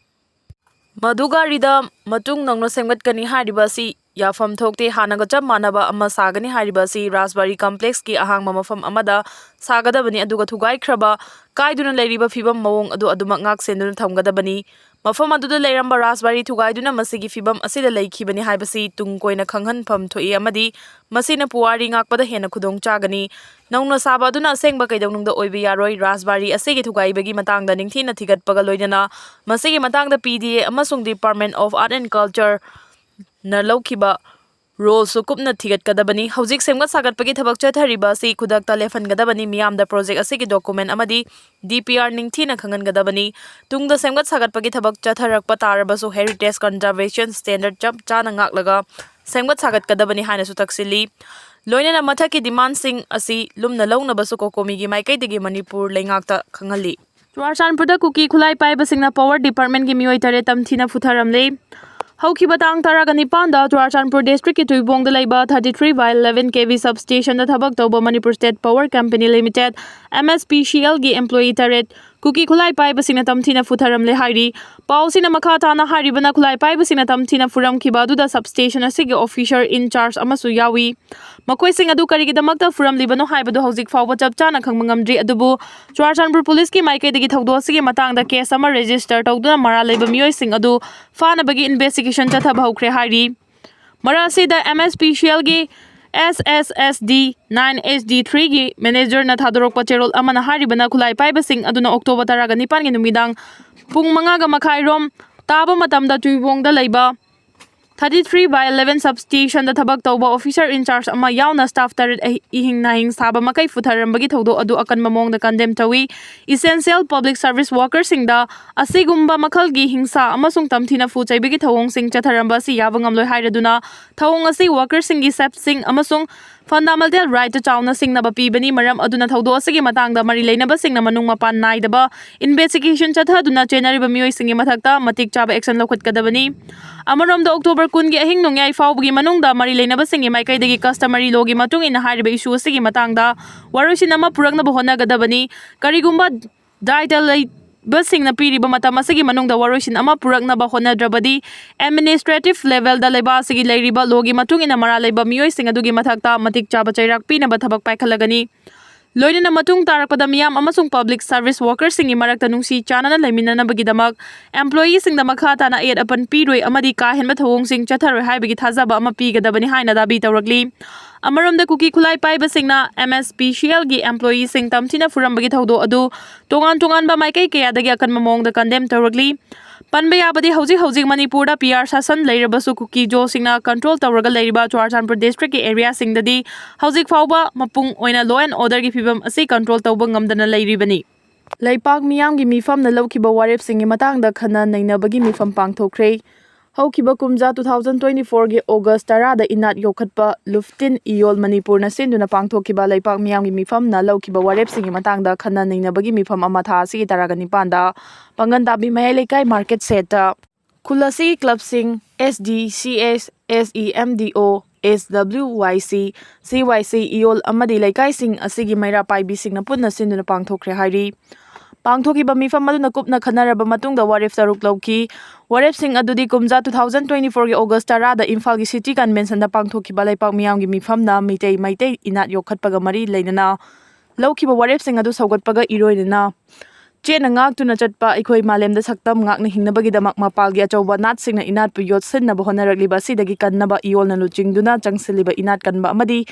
ꯃꯗꯨꯒꯥꯔꯤꯗ ꯃꯇꯨꯡ ꯅꯧꯅ ꯁꯦꯝꯒꯠꯀꯅꯤ ꯍꯥꯏꯔꯤꯕ ꯑꯁꯤ ꯌꯥꯐꯝ ꯊꯣꯛꯇꯦ꯫ ꯍꯥꯟꯅꯒ ꯆꯞ ꯃꯥꯟꯅꯕ ꯑꯃ ꯁꯥꯒꯅꯤ꯫ ꯍꯥꯏꯔꯤꯕ ꯑꯁꯤ ꯔꯥꯖꯕꯥꯔꯤ ꯀꯝꯄ꯭ꯂꯦꯛꯁꯀꯤ ꯑꯍꯥꯡꯕ ꯃꯐꯝ ꯑꯃꯗ ꯁꯥꯒꯗꯕꯅꯤ, ꯑꯗꯨꯒ ꯊꯨꯒꯥꯏꯈ꯭ꯔꯕ, ꯀꯥꯏꯗꯨꯅ ꯂꯩꯔꯤꯕ ꯐꯤꯕꯝ ꯃꯑꯣꯡ ꯑꯗꯨ ꯑꯗꯨꯃꯛ ꯉꯥꯛ ꯁꯦꯟꯗꯨꯅ ꯊꯝꯒꯗꯕꯅꯤ꯫ ꯃꯐꯝ ꯑꯗꯨꯗ ꯂꯩꯔꯝꯕ ꯔꯥꯖꯕꯥꯔꯤ ꯊꯨꯒꯥꯏꯗꯨꯅ ꯃꯁꯤꯒꯤ ꯐꯤꯕꯝ ꯑꯁꯤꯗ ꯂꯩꯈꯤꯕꯅꯤ ꯍꯥꯏꯕꯁꯤ ꯇꯨꯡ ꯀꯣꯏꯅ ꯈꯪꯍꯟꯐꯝ ꯊꯣꯛꯏ, ꯑꯃꯗꯤ ꯃꯁꯤꯅ ꯄꯨꯋꯥꯔꯤ ꯉꯥꯛꯄꯗ ꯍꯦꯟꯅ ꯈꯨꯗꯣꯡ ꯆꯥꯒꯅꯤ꯫ ꯅꯧꯅ ꯁꯥꯕ ꯑꯗꯨꯅ ꯑꯁꯦꯡꯕ ꯀꯩꯗꯧꯅꯨꯡꯗ ꯑꯣꯏꯕ ꯌꯥꯔꯣꯏ꯫ ꯔꯥꯖꯕꯥꯔꯤ ꯑꯁꯤꯒꯤ ꯊꯨꯒꯥꯏꯕꯒꯤ ꯃꯇꯥꯡꯗ ꯅꯤꯡꯊꯤꯅ ꯊꯤꯒꯠꯄꯒ ꯂꯣꯏꯅꯅ ꯃꯁꯤꯒꯤ ꯃꯇꯥꯡꯗ P D A ꯑꯃꯁꯨꯡ Department of Art and Culture ꯅ ꯂꯧꯈꯤꯕ ꯔꯣꯜꯁꯨ ꯀꯨꯞꯅ ꯊꯤꯒꯠꯀꯗꯕꯅꯤ꯫ ꯍꯧꯖꯤꯛ ꯁꯦꯝꯒꯠ ꯁꯥꯒꯠꯄꯒꯤ ꯊꯕꯛ ꯆꯠꯊꯔꯤꯕ ꯑꯁꯤ ꯈꯨꯗꯛꯇ ꯂꯦꯞꯍꯟꯒꯗꯕꯅꯤ꯫ ꯃꯤꯌꯥꯝꯗ ꯄ꯭ꯔꯣꯖꯦꯛ ꯑꯁꯤꯒꯤ ꯗꯣꯀꯨꯃꯦꯟ ꯑꯃꯗꯤ D P R ꯅꯤꯡꯊꯤꯅ ꯈꯪꯍꯟꯒꯗꯕꯅꯤ꯫ ꯇꯨꯡꯗ ꯁꯦꯝꯒꯠ ꯁꯥꯒꯠꯄꯒꯤ ꯊꯕꯛ ꯆꯠꯊꯔꯛꯄ ꯇꯥꯔꯕꯁꯨ heritage conservation standard ꯆꯞ ꯆꯥꯅ ꯉꯥꯛꯂꯒ ꯁꯦꯝꯒꯠ ꯁꯥꯒꯠꯀꯗꯕꯅꯤ ꯍꯥꯏꯅꯁꯨ ꯇꯛꯁꯤꯜꯂꯤ꯫ ꯂꯣꯏꯅꯅ ꯃꯊꯛꯀꯤ ꯗꯤꯃꯥꯟꯁꯤꯡ ꯑꯁꯤ ꯂꯨꯝꯅ ꯂꯧꯅꯕꯁꯨ ꯀꯣꯀꯣꯃꯤꯒꯤ ꯃꯥꯏꯀꯩꯗꯒꯤ ꯃꯅꯤꯄꯨꯔ ꯂꯩꯉꯥꯛꯇ ꯈꯪꯍꯜꯂꯤ꯫ ꯆꯨꯔꯥꯆꯥꯟꯄꯨꯔꯗ ꯀꯨꯀꯤ ꯈꯨꯠꯂꯥꯏ ꯄꯥꯏꯕꯁꯤꯡꯅ ꯄꯋꯥꯔ ꯗꯤꯄꯥꯔꯠꯃꯦꯟꯒꯤ ꯃꯤꯑꯣꯏ ꯇꯔꯦꯠ ꯇꯝꯊꯤꯅ ꯐꯨꯊꯔꯝꯂꯦ꯫ ꯍꯧꯈꯤꯕ ꯇꯥꯡ ꯇꯔꯥꯒ ꯅꯤꯄꯥꯟꯗ ꯆꯨꯔꯥꯆꯥꯟꯄꯨꯔ ꯗꯤꯁꯇ꯭ꯔꯤꯛꯀꯤ ꯇꯨꯏꯕꯣꯡꯗ ꯂꯩꯕ thirty three by eleven K V substation ꯗ ꯊꯕꯛ ꯇꯧꯕ Manipur State Power Company Limited, M S P C L ꯒꯤ employee ꯇꯔꯦꯠ ꯀꯨꯀꯤ ꯈꯨꯠꯂꯥꯏ ꯄꯥꯏꯕꯁꯤꯡꯅ ꯇꯝꯊꯤꯅ ꯐꯨꯊꯔꯝꯂꯦ ꯍꯥꯏꯔꯤ꯫ ꯄꯥꯎꯁꯤꯅ ꯃꯈꯥ ꯇꯥꯅ ꯍꯥꯏꯔꯤꯕꯅ, ꯈꯨꯠꯂꯥꯏ ꯄꯥꯏꯕꯁꯤꯡꯅ ꯇꯝꯊꯤꯅ ꯐꯨꯔꯝꯈꯤꯕ ꯑꯗꯨꯗ substation ꯑꯁꯤꯒꯤ officer in charge ꯑꯃꯁꯨ ꯌꯥꯎꯏ꯫ ꯃꯈꯣꯏꯁꯤꯡ ꯑꯗꯨ ꯀꯔꯤꯒꯤꯗꯃꯛꯇ ꯐꯨꯔꯝꯂꯤꯕꯅꯣ ꯍꯥꯏꯕꯗꯨ ꯍꯧꯖꯤꯛ ꯐꯥꯎꯕ ꯆꯞ ꯆꯥꯅ ꯈꯪꯕ ꯉꯝꯗ꯭ꯔꯤ꯫ ꯑꯗꯨꯕꯨ ꯆꯨꯔꯥꯆꯥꯟꯄꯨꯔ ꯄꯨꯂꯤꯁꯀꯤ ꯃꯥꯏꯀꯩꯗꯒꯤ ꯊꯧꯗꯣꯛ ꯑꯁꯤꯒꯤ ꯃꯇꯥꯡꯗ case ꯑꯃ register ꯇꯧꯗꯨꯅ ꯃꯔꯥꯜ ꯂꯩꯕ ꯃꯤꯑꯣꯏꯁꯤꯡ ꯑꯗꯨ ꯐꯥꯅꯕꯒꯤ investigation ꯆꯠꯊꯕ ꯍꯧꯈ꯭ꯔꯦ ꯍꯥꯏꯔꯤ꯫ ꯃꯔꯛ ꯑꯁꯤꯗ M S P C L ꯒꯤ S S S D nine H D three ꯒꯤ manager ꯅ ꯊꯥꯗꯣꯔꯛꯄ ꯆꯦꯔꯣꯜ ꯑꯃꯅ ꯍꯥꯏꯔꯤꯕꯅ, ꯈꯨꯠꯂꯥꯏ ꯄꯥꯏꯕꯁꯤꯡ ꯑꯗꯨꯅ October ꯇꯔꯥꯒ ꯅꯤꯄꯥꯟꯒꯤ ꯅꯨꯃꯤꯗꯥꯡ ꯄꯨꯡ ꯃꯉꯥꯒ ꯃꯈꯥꯏ ꯔꯣꯝ ꯇꯥꯕ ꯃꯇꯝꯗ ꯇꯨꯏꯕꯣꯡꯗ ꯂꯩꯕ thirty three by eleven substation ꯗ ꯊꯕꯛ ꯇꯧꯕ officer in charge ꯑꯃ ꯌꯥꯎꯅ staff ꯇꯔꯦꯠ ꯑꯍꯤ-, ꯏꯍꯤꯡ ꯅꯥꯍꯤꯡ ꯁꯥꯕ ꯃꯈꯩ ꯐꯨꯊꯔꯝꯕꯒꯤ ꯊꯧꯗꯣꯛ ꯑꯗꯨ ꯑꯀꯟꯕ ꯃꯑꯣꯡꯗ condemn ꯇꯧꯏ꯫ Essential public service worker ꯁꯤꯡꯗ ꯑꯁꯤꯒꯨꯝꯕ ꯃꯈꯜꯒꯤ ꯍꯤꯡꯁꯥ ꯑꯃꯁꯨꯡ ꯇꯝꯊꯤꯅ ꯐꯨ ꯆꯩꯕꯒꯤ ꯊꯧꯑꯣꯡꯁꯤꯡ ꯆꯠꯊꯔꯝꯕ ꯑꯁꯤ ꯌꯥꯕ ꯉꯝꯂꯣꯏ ꯍꯥꯏꯔꯗꯨꯅ, ꯊꯧꯑꯣꯡ ꯑꯁꯤ worker ꯁꯤꯡꯒꯤ safety ꯁꯤꯡ ꯑꯃꯁꯨꯡ fundamental right ꯇ ꯆꯥꯎꯅ ꯁꯤꯡꯅꯕ ꯄꯤꯕꯅꯤ꯫ ꯃꯔꯝ ꯑꯗꯨꯅ ꯊꯧꯗꯣꯛ ꯑꯁꯤꯒꯤ ꯃꯇꯥꯡꯗ ꯃꯔꯤ ꯂꯩꯅꯕꯁꯤꯡꯅ ꯃꯅꯨꯡ ꯃꯄꯥꯟ ꯅꯥꯏꯗꯕ investigation ꯆꯠꯊꯗꯨꯅ ꯆꯦꯟꯅꯔꯤꯕ ꯃꯤꯑꯣꯏꯁꯤꯡꯒꯤ ꯃꯊꯛꯇ ꯃꯇꯤꯛ ꯆꯥꯕ action ꯂꯧꯈꯠꯀꯗꯕꯅꯤ꯫ ꯑꯃꯔꯣꯝꯗ, October ꯀꯨꯟꯒꯤ ꯑꯍꯤꯡ ꯅꯣꯡꯌꯥꯏ ꯐꯥꯎꯕꯒꯤ ꯃꯅꯨꯡꯗ ꯃꯔꯤ ꯂꯩꯅꯕꯁꯤꯡꯒꯤ ꯃꯥꯏꯀꯩꯗꯒꯤ customary law ꯒꯤ ꯃꯇꯨꯡ ꯏꯟꯅ ꯍꯥꯏꯔꯤꯕ issue ꯑꯁꯤꯒꯤ ꯃꯇꯥꯡꯗ ꯋꯥꯔꯣꯏꯁꯤꯟ ꯑꯃ ꯄꯨꯔꯛꯅꯕ ꯍꯣꯠꯅꯒꯗꯕꯅꯤ꯫ ꯀꯔꯤꯒꯨꯝꯕ ꯗꯥꯏꯇ ꯂꯩ-, ꯕꯁꯁꯤꯡꯅ ꯄꯤꯔꯤꯕ ꯃꯇꯝ ꯑꯁꯤꯒꯤ ꯃꯅꯨꯡꯗ ꯋꯥꯔꯣꯏꯁꯤꯟ ꯑꯃ ꯄꯨꯔꯛꯅꯕ ꯍꯣꯠꯅꯗ꯭ꯔꯕꯗꯤ administrative levelꯗ ꯂꯩꯕꯥꯛ ꯑꯁꯤꯒꯤ ꯂꯩꯔꯤꯕ ꯂꯣꯒꯤ ꯃꯇꯨꯡ ꯏꯟꯅ ꯃꯔꯥꯜ ꯂꯩꯕ ꯃꯤꯑꯣꯏꯁꯤꯡ ꯑꯗꯨꯒꯤ ꯃꯊꯛꯇ ꯃꯇꯤꯛ ꯆꯥꯕ ꯆꯩꯔꯥꯛ ꯄꯤꯅꯕ ꯊꯕꯛ ꯄꯥꯏꯈꯠꯂꯒꯅꯤ꯫ ꯂꯣꯏꯅꯅ ꯃꯇꯨꯡ ꯇꯥꯔꯛꯄꯗ ꯃꯤꯌꯥꯝ ꯑꯃꯁꯨꯡ public service workerꯁꯤꯡꯒꯤ ꯃꯔꯛꯇ ꯅꯨꯡꯁꯤ ꯆꯥꯟꯅꯅ ꯂꯩꯃꯤꯟꯅꯅꯕꯒꯤꯗꯃꯛ employeeꯁꯤꯡꯗ ꯃꯈꯥ ꯇꯥꯅ ꯑꯌꯦꯠ ꯑꯄꯟ ꯄꯤꯔꯣꯏ ꯑꯃꯗꯤ ꯀꯥ ꯍꯦꯟꯕ ꯊꯧꯑꯣꯡꯁꯤꯡ ꯆꯠꯊꯔꯣꯏ ꯍꯥꯏꯕꯒꯤ ꯊꯥꯖꯕ ꯑꯃ ꯄꯤꯒꯗꯕꯅꯤ ꯍꯥꯏꯅ ꯗꯥꯕꯤ ꯇꯧꯔꯛꯂꯤ꯫ ꯑꯃꯔꯣꯝꯗ ꯀꯨꯀꯤ ꯈꯨꯠꯂꯥꯏ ꯄꯥꯏꯕꯁꯤꯡꯅ MSPCLꯒꯤ employeeꯁꯤꯡ ꯇꯝꯊꯤꯅ ꯐꯨꯔꯝꯕꯒꯤ ꯊꯧꯗꯣꯛ ꯑꯗꯨ ꯇꯣꯉꯥꯟ ꯇꯣꯉꯥꯟꯕ ꯃꯥꯏꯀꯩ ꯀꯌꯥꯗꯒꯤ ꯑꯀꯟꯕ ꯃꯑꯣꯡꯗ condemn ꯇꯧꯔꯛꯂꯤ꯫ ꯄꯟꯕ ꯌꯥꯕꯗꯤ ꯍꯧꯖꯤꯛ ꯍꯧꯖꯤꯛ ꯃꯅꯤꯄꯨꯔꯗ PR ꯁꯥꯁꯟ ꯂꯩꯔꯕꯁꯨ ꯀꯨꯀꯤ ꯖꯣꯁꯤꯡꯅ control ꯇꯧꯔꯒ ꯂꯩꯔꯤꯕ ꯆꯨꯔꯥꯆꯥꯟꯄꯨꯔ districtꯀꯤ areaꯁꯤꯡꯗꯗꯤ ꯍꯧꯖꯤꯛ ꯐꯥꯎꯕ ꯃꯄꯨꯡ ꯑꯣꯏꯅ law and orderꯒꯤ ꯐꯤꯕꯝ ꯑꯁꯤ control ꯇꯧꯕ ꯉꯝꯗꯅ ꯂꯩꯔꯤꯕꯅꯤ꯫ ꯂꯩꯄꯥꯛ ꯃꯤꯌꯥꯝꯒꯤ ꯃꯤꯐꯝꯅ ꯂꯧꯈꯤꯕ ꯋꯥꯔꯦꯞꯁꯤꯡꯒꯤ ꯃꯇꯥꯡꯗ ꯈꯟꯅ ꯅꯩꯅꯕꯒꯤ ꯃꯤꯐꯝ ꯄꯥꯡꯊꯣꯛꯈ꯭ꯔꯦ꯫ ꯍꯧꯈꯤꯕ ꯀꯨꯝꯖꯥ two thousand twenty fourꯒꯤ August ꯇꯔꯥꯗ ꯏꯅꯥꯠ ꯌꯣꯛꯈꯠꯄ ꯂꯨꯐꯇꯤꯟ ꯏꯌꯣꯜ ꯃꯅꯤꯄꯨꯔꯅ ꯁꯤꯟꯗꯨꯅ ꯄꯥꯡꯊꯣꯛꯈꯤꯕ ꯂꯩꯄꯥꯛ ꯃꯤꯌꯥꯝꯒꯤ ꯃꯤꯐꯝꯅ ꯂꯧꯈꯤꯕ ꯋꯥꯔꯦꯞꯁꯤꯡꯒꯤ ꯃꯇꯥꯡꯗ ꯈꯟꯅ ꯅꯩꯅꯕꯒꯤ ꯃꯤꯐꯝ ꯑꯃ ꯊꯥ ꯑꯁꯤꯒꯤ ꯇꯔꯥꯒ ꯅꯤꯄꯥꯟꯗ ꯄꯥꯡꯒꯟ ꯇꯥꯕꯤ ꯃꯌꯥꯏ ꯂꯩꯀꯥꯏ market shed ꯈꯨꯜ ꯑꯁꯤꯒꯤ clubꯁꯤꯡ SDCS, SEMDO, SWYC, CYC ꯏꯌꯣꯜ ꯑꯃꯗꯤ ꯂꯩꯀꯥꯏꯁꯤꯡ ꯑꯁꯤꯒꯤ ꯃꯩꯔꯥ ꯄꯥꯏꯕꯤꯁꯤꯡꯅ ꯄꯨꯟꯅ ꯁꯤꯟꯗꯨꯅ ꯄꯥꯡꯊꯣꯛꯈ꯭ꯔꯦ ꯍꯥꯏꯔꯤ꯫ ꯄꯥꯡꯊꯣꯛꯈꯤꯕ ꯃꯤꯐꯝ ꯑꯗꯨꯅ ꯀꯨꯞꯅ ꯈꯟꯅꯔꯕ ꯃꯇꯨꯡꯗ ꯋꯥꯔꯦꯞ ꯇꯔꯨꯛ ꯂꯧꯈꯤ꯫ ꯋꯥꯔꯦꯞꯁꯤꯡ ꯑꯗꯨꯗꯤ ꯀꯨꯝꯖꯥ two thousand twenty fourꯒꯤ August ꯇꯔꯥꯗ ꯏꯝꯐꯥꯜꯒꯤ City Conventionꯗ ꯄꯥꯡꯊꯣꯛꯈꯤꯕ ꯂꯩꯄꯥꯛ ꯃꯤꯌꯥꯝꯒꯤ ꯃꯤꯐꯝꯅ ꯃꯤꯇꯩ ꯃꯩꯇꯩ ꯏꯅꯥꯠ ꯌꯣꯛꯈꯠꯄꯒ ꯃꯔꯤ ꯂꯩꯅꯅ ꯂꯧꯈꯤꯕ ꯋꯥꯔꯦꯞꯁꯤꯡ ꯑꯗꯨ ꯁꯧꯒꯠꯄꯒ ꯏꯔꯣꯏꯅꯅ ꯆꯦꯠꯅ ꯉꯥꯛꯇꯨꯅ ꯆꯠꯄ ꯑꯩꯈꯣꯏ ꯃꯥꯂꯦꯝꯗ ꯁꯛꯇꯝ ꯉꯥꯛꯅ ꯍꯤꯡꯅꯕꯒꯤꯗꯃꯛ ꯃꯄꯥꯜꯒꯤ ꯑꯆꯧꯕ ꯅꯥꯠꯁꯤꯡꯅ ꯏꯅꯥꯠꯄꯨ ꯌꯣꯠꯁꯤꯟꯅꯕ ꯍꯣꯠꯅꯔꯛꯂꯤꯕ ꯑꯁꯤꯗꯒꯤ ꯀꯟꯅꯕ ꯏꯌꯣꯜꯅ ꯂꯨꯆꯤꯡꯗꯨꯅ ꯆꯪꯁꯤꯜꯂꯤꯕ ꯏꯅꯥꯠ ꯀꯟꯕ ꯑꯃꯗꯤ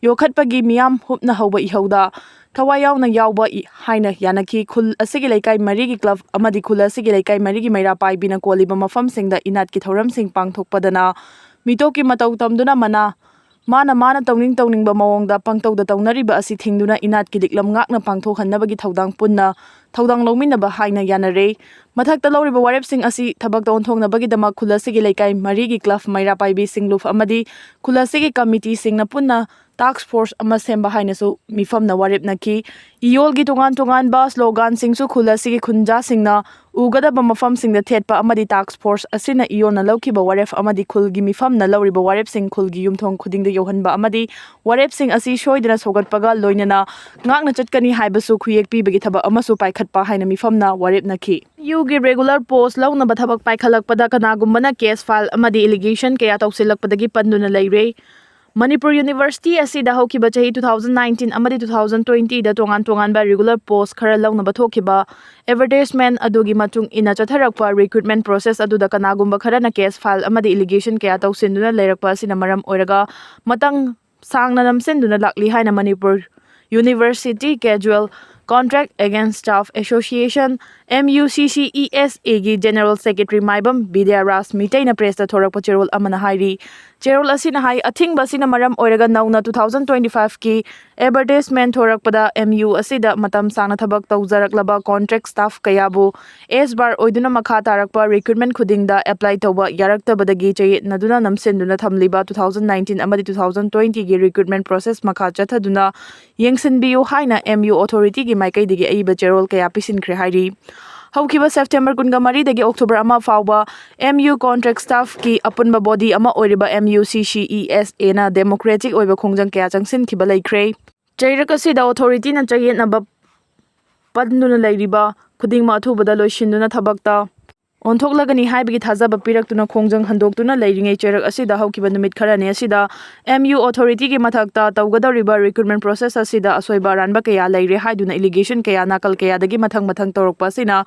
ꯌꯣꯛꯈꯠꯄꯒꯤ ꯃꯤꯌꯥꯝ ꯍꯨꯞꯅ ꯍꯧꯕ ꯏꯍꯧꯗ ꯊꯋꯥꯏ ꯌꯥꯎꯅ ꯌꯥꯎꯕ ꯏ-, ꯍꯥꯏꯅ ꯌꯥꯅꯈꯤ꯫ ꯈꯨꯜ ꯑꯁꯤꯒꯤ ꯂꯩꯀꯥꯏ ꯃꯔꯤꯒꯤ club ꯑꯃꯗꯤ ꯈꯨꯜ ꯑꯁꯤꯒꯤ ꯂꯩꯀꯥꯏ ꯃꯔꯤꯒꯤ ꯃꯩꯔꯥ ꯄꯥꯏꯕꯤꯅ ꯀꯣꯜꯂꯤꯕ ꯃꯐꯝꯁꯤꯡꯗ ꯏꯅꯥꯠꯀꯤ ꯊꯧꯔꯝꯁꯤꯡ ꯄꯥꯡꯊꯣꯛꯄꯗꯅ ꯃꯤꯇꯣꯞꯀꯤ ꯃꯇꯧ ꯇꯝꯗꯨꯅ ꯃꯅꯥ ꯃꯥꯅ ꯃꯥꯅ ꯇꯧꯅꯤꯡ ꯇꯧꯅꯤꯡꯕ ꯃꯑꯣꯡꯗ ꯄꯪꯇꯧꯗ ꯇꯧꯅꯔꯤꯕ ꯑꯁꯤ ꯊꯤꯡꯗꯨꯅ ꯏꯅꯥꯠꯀꯤ ꯂꯤꯛꯂꯝ ꯉꯥꯛꯅ ꯄꯥꯡꯊꯣꯛꯍꯟꯅꯕꯒꯤ ꯊꯧꯗꯥꯡ ꯄꯨꯟꯅ ꯊꯧꯗꯥꯡ ꯂꯧꯃꯤꯟꯅꯕ ꯍꯥꯏꯅ ꯌꯥꯅꯔꯦ꯫ ꯃꯊꯛꯇ ꯂꯧꯔꯤꯕ ꯋꯥꯔꯦꯞꯁꯤꯡ ꯑꯁꯤ ꯊꯕꯛꯇ ꯑꯣꯟꯊꯣꯛꯅꯕꯒꯤꯗꯃꯛ ꯈꯨꯜ ꯑꯁꯤꯒꯤ ꯂꯩꯀꯥꯏ ꯃꯔꯤꯒꯤ club ꯃꯩꯔꯥ ꯄꯥꯏꯕꯤꯁꯤꯡ ꯂꯨꯞ ꯑꯃꯗꯤ ꯈꯨꯜ ꯑꯁꯤꯒꯤ committeeꯁꯤꯡꯅ ꯄꯨꯟꯅ task force ꯑꯃ ꯁꯦꯝꯕ ꯍꯥꯏꯅꯁꯨ ꯃꯤꯐꯝꯅ ꯋꯥꯔꯦꯞꯅꯈꯤ꯫ ꯏꯌꯣꯜꯒꯤ ꯇꯣꯉꯥꯟ ꯇꯣꯉꯥꯟꯕ sloganꯁꯤꯡꯁꯨ ꯈꯨꯜ ꯑꯁꯤꯒꯤ ꯈꯨꯟꯖꯥꯁꯤꯡꯅ ꯎꯒꯗꯕ ꯃꯐꯝꯁꯤꯡꯗ ꯊꯦꯠꯄ ꯑꯃꯗꯤ task force ꯑꯁꯤꯅ ꯏꯌꯣꯟꯅ ꯂꯧꯈꯤꯕ ꯋꯥꯔꯦꯞ ꯑꯃꯗꯤ ꯈꯨꯜꯒꯤ ꯃꯤꯐꯝꯅ ꯂꯧꯔꯤꯕ ꯋꯥꯔꯦꯞꯁꯤꯡ ꯈꯨꯜꯒꯤ ꯌꯨꯝꯊꯣꯡ ꯈꯨꯗꯤꯡꯗ ꯌꯧꯍꯟꯕ ꯑꯃꯗꯤ ꯋꯥꯔꯦꯞꯁꯤꯡ ꯑꯁꯤ ꯁꯣꯏꯗꯅ ꯁꯧꯒꯠꯄꯒ ꯂꯣꯏꯅꯅ ꯉꯥꯛꯅ ꯆꯠꯀꯅꯤ ꯍꯥꯏꯕꯁꯨ ꯈꯨꯌꯦꯛ ꯄꯤꯕꯒꯤ ꯊꯕꯛ ꯑꯃꯁꯨ ꯄꯥꯏꯈꯠꯄ ꯍꯥꯏꯅ ꯃꯤꯐꯝꯅ ꯋꯥꯔꯦꯞꯅꯈꯤ꯫ ꯌꯨꯒꯤ regular post ꯂꯧꯅꯕ ꯊꯕꯛ ꯄꯥꯏꯈꯠꯂꯛꯄꯗ ꯀꯅꯥꯒꯨꯝꯕꯅ case file ꯑꯃꯗꯤ allegation ꯀꯌꯥ ꯇꯧꯁꯤꯜꯂꯛꯄꯗꯒꯤ ꯄꯟꯗꯨꯅ ꯂꯩꯔꯦ꯫ ꯃꯅꯤꯄꯨꯔ University ꯑꯁꯤꯗ ꯍꯧꯈꯤꯕ ꯆꯍꯤ two thousand nineteen ꯑꯃꯗꯤ two thousand twenty ꯗ ꯇꯣꯉꯥꯟ ꯇꯣꯉꯥꯟꯕ regular post ꯈꯔ ꯂꯧꯅꯕ ꯊꯣꯛꯈꯤꯕ advertisement ꯑꯗꯨꯒꯤ ꯃꯇꯨꯡ ꯏꯟꯅ ꯆꯠꯊꯔꯛꯄ recruitment process ꯑꯗꯨꯗ ꯀꯅꯥꯒꯨꯝꯕ ꯈꯔꯅ case file ꯑꯃꯗꯤ allegation ꯀꯌꯥ ꯇꯧꯁꯤꯟꯗꯨꯅ ꯂꯩꯔꯛꯄ ꯑꯁꯤꯅ ꯃꯔꯝ ꯑꯣꯏꯔꯒ ꯃꯇꯝ ꯁꯥꯡꯅ ꯅꯝꯁꯤꯟꯗꯨꯅ ꯂꯥꯛꯂꯤ ꯍꯥꯏꯅ Manipur University Casual Contract Against Staff Association, MUCCESA ꯒꯤ General Secretary ꯃꯥꯏꯕꯝ ꯕꯤꯗ꯭ꯌꯥꯔꯥꯖ ꯃꯤꯇꯩꯅ press ꯇ ꯊꯣꯔꯛꯄ ꯆꯦꯔꯣꯜ ꯑꯃꯅ ꯍꯥꯏꯔꯤ꯫ ꯆꯦꯔꯣꯜ ꯑꯁꯤꯅ ꯍꯥꯏ, ꯑꯊꯤꯡꯕ ꯑꯁꯤꯅ ꯃꯔꯝ ꯑꯣꯏꯔꯒ ꯅꯧꯅ two thousand twenty five ꯀꯤ advertisement ꯊꯣꯔꯛꯄꯗ MU ꯑꯁꯤꯗ ꯃꯇꯝ ꯁꯥꯡꯅ ꯊꯕꯛ ꯇꯧꯖꯔꯛꯂꯕ contract staff ꯀꯌꯥꯕꯨ S bar ꯑꯣꯏꯗꯨꯅ ꯃꯈꯥ ꯇꯥꯔꯛꯄ recruitment ꯈꯨꯗꯤꯡꯗ apply ꯇꯧꯕ ꯌꯥꯔꯛꯇꯕꯗꯒꯤ ꯆꯌꯦꯠꯅꯗꯨꯅ ꯅꯝꯁꯤꯟꯗꯨꯅ ꯊꯝꯂꯤꯕ two thousand nineteen ꯑꯃꯗꯤ two thousand twenty ꯒꯤ recruitment process ꯃꯈꯥ ꯆꯠꯊꯗꯨꯅ ꯌꯦꯡꯁꯤꯟꯕꯤꯌꯨ ꯍꯥꯏꯅ MU authority ꯒꯤ ꯃꯥꯏꯀꯩꯗꯒꯤ ꯑꯏꯕ ꯆꯦꯔꯣꯜ ꯀꯌꯥ ꯄꯤꯁꯤꯟꯈ꯭ꯔꯦ ꯍꯥꯏꯔꯤ꯫ ꯍꯧꯈꯤꯕ September ꯀꯨꯟꯒ ꯃꯔꯤꯗꯒꯤ October ꯑꯃ ꯐꯥꯎꯕ MU contract staff ꯀꯤ ꯑꯄꯨꯟꯕ body ꯑꯃ ꯑꯣꯏꯔꯤꯕ MUCCESA ꯅ democratic ꯑꯣꯏꯕ ꯈꯣꯡꯖꯪ ꯀꯌꯥ ꯆꯪꯁꯤꯟꯈꯤꯕ ꯂꯩꯈ꯭ꯔꯦ꯫ ꯆꯩꯔꯛ ꯑꯁꯤꯗ authority ꯅ ꯆꯌꯦꯠꯅꯕ ꯄꯟꯗꯨꯅ ꯂꯩꯔꯤꯕ ꯈꯨꯗꯤꯡꯃꯛ ꯑꯊꯨꯕꯗ ꯂꯣꯏꯁꯤꯟꯗꯨꯅ ꯊꯕꯛꯇ ꯑꯣꯟꯊꯣꯛꯂꯒꯅꯤ ꯍꯥꯏꯕꯒꯤ ꯊꯥꯖꯕ ꯄꯤꯔꯛꯇꯨꯅ ꯈꯣꯡꯖꯪ ꯍꯟꯗꯣꯛꯇꯨꯅ ꯂꯩꯔꯤꯉꯩ ꯆꯩꯔꯛ ꯑꯁꯤꯗ ꯍꯧꯈꯤꯕ ꯅꯨꯃꯤꯠ ꯈꯔꯅꯤ ꯑꯁꯤꯗ MU authority ꯒꯤ ꯃꯊꯛꯇ ꯇꯧꯒꯗꯧꯔꯤꯕ recruitment process ꯑꯁꯤꯗ ꯑꯁꯣꯏꯕ ꯑꯔꯥꯟꯕ ꯀꯌꯥ ꯂꯩꯔꯦ ꯍꯥꯏꯗꯨꯅ allegation ꯀꯌꯥ ꯅꯥꯀꯜ ꯀꯌꯥꯗꯒꯤ ꯃꯊꯪ ꯃꯊꯪ ꯇꯧꯔꯛꯄ ꯑꯁꯤꯅ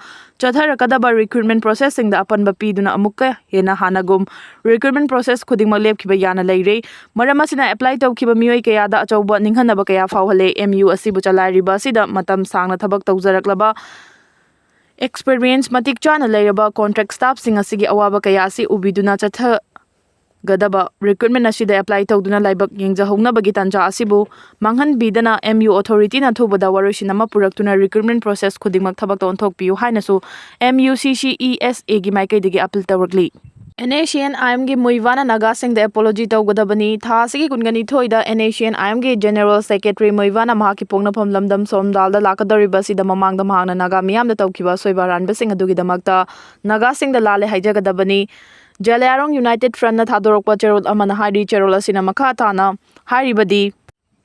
ꯆꯠꯊꯔꯛꯀꯗꯕ recruitment process ꯁꯤꯡꯗ ꯑꯄꯟꯕ ꯄꯤꯗꯨꯅ ꯑꯃꯨꯛꯀ ꯍꯦꯟꯅ ꯍꯥꯟꯅꯒꯨꯝ recruitment process ꯈꯨꯗꯤꯡꯃꯛ ꯂꯦꯞꯈꯤꯕ ꯌꯥꯅ ꯂꯩꯔꯦ꯫ ꯃꯔꯝ ꯑꯁꯤꯅ apply ꯇꯧꯈꯤꯕ ꯃꯤꯑꯣꯏ ꯀꯌꯥꯗ ꯑꯆꯧꯕ ꯅꯤꯡꯍꯟꯅꯕ ꯀꯌꯥ ꯐꯥꯎꯍꯜꯂꯦ꯫ MU ꯑꯁꯤꯕꯨ ꯆꯂꯥꯏꯔꯤꯕ ꯑꯁꯤꯗ ꯃꯇꯝ ꯁꯥꯡꯅ ꯊꯕꯛ ꯇꯧꯖꯔꯛꯂꯕ experience ꯃꯇꯤꯛ ꯆꯥꯅ ꯂꯩꯔꯕ contract staff ꯁꯤꯡ ꯑꯁꯤꯒꯤ ꯑꯋꯥꯕ ꯀꯌꯥ ꯑꯁꯤ ꯎꯕꯤꯗꯨꯅ ꯆꯠꯊꯒꯗꯕ recruitment ꯑꯁꯤꯗ apply ꯇꯧꯗꯨꯅ ꯂꯥꯏꯕꯛ ꯌꯦꯡꯖꯍꯧꯅꯕꯒꯤ ꯇꯥꯟꯖꯥ ꯑꯁꯤꯕꯨ ꯃꯥꯡꯍꯟꯕꯤꯗꯅ MU authority ꯅ ꯑꯊꯨꯕꯗ ꯋꯥꯔꯣꯏꯁꯤꯟ ꯑꯃ ꯄꯨꯔꯛꯇꯨꯅ recruitment process ꯈꯨꯗꯤꯡꯃꯛ ꯊꯕꯛꯇ ꯑꯣꯟꯊꯣꯛꯄꯤꯌꯨ ꯍꯥꯏꯅꯁꯨ MUCCESA ꯒꯤ ꯃꯥꯏꯀꯩꯗꯒꯤ appeal ꯇꯧꯔꯛꯂꯤ꯫ NSCN-IMꯒꯤ ꯃꯨꯏꯕꯥꯅ ꯅꯥꯒꯥꯁꯤꯡꯗ ꯑꯦꯄꯣꯂꯣꯖꯤ ꯇꯧꯒꯗꯕꯅꯤ꯫ ꯊꯥ ꯑꯁꯤꯒꯤ ꯀꯨꯟꯒ ꯅꯤꯊꯣꯏꯗ NSCN-IMꯒꯤ ꯖꯦꯅꯦꯔꯦꯜ ꯁꯦꯀ꯭ꯔꯦꯇꯔꯤ ꯃꯨꯏꯕꯥꯅ ꯃꯍꯥꯛꯀꯤ ꯄꯣꯛꯅꯐꯝ ꯂꯝꯗꯝ ꯁꯣꯝꯗꯥꯜꯗ ꯂꯥꯛꯀꯗꯧꯔꯤꯕ ꯑꯁꯤꯗ ꯃꯃꯥꯡꯗ ꯃꯍꯥꯛꯅ ꯅꯥꯒꯥ ꯃꯤꯌꯥꯝꯗ ꯇꯧꯈꯤꯕ ꯑꯁꯣꯏꯕ ꯑꯔꯥꯟꯕꯁꯤꯡ ꯑꯗꯨꯒꯤꯗꯃꯛꯇ ꯅꯥꯒꯥꯁꯤꯡꯗ ꯂꯥꯜꯂꯦ ꯍꯥꯏꯖꯒꯗꯕꯅꯤ꯫ ꯖꯂꯤꯌꯥꯔꯣꯡ ꯌꯨꯅꯥꯏꯇꯦꯗ ꯐ꯭ꯔꯟꯠꯅ ꯊꯥꯗꯣꯔꯛꯄ ꯆꯦꯔꯣꯜ ꯑꯃꯅ ꯍꯥꯏꯔꯤ꯫ ꯆꯦꯔꯣꯜ ꯑꯁꯤꯅ ꯃꯈꯥ ꯇꯥꯅ ꯍꯥꯏꯔꯤꯕꯗꯤ,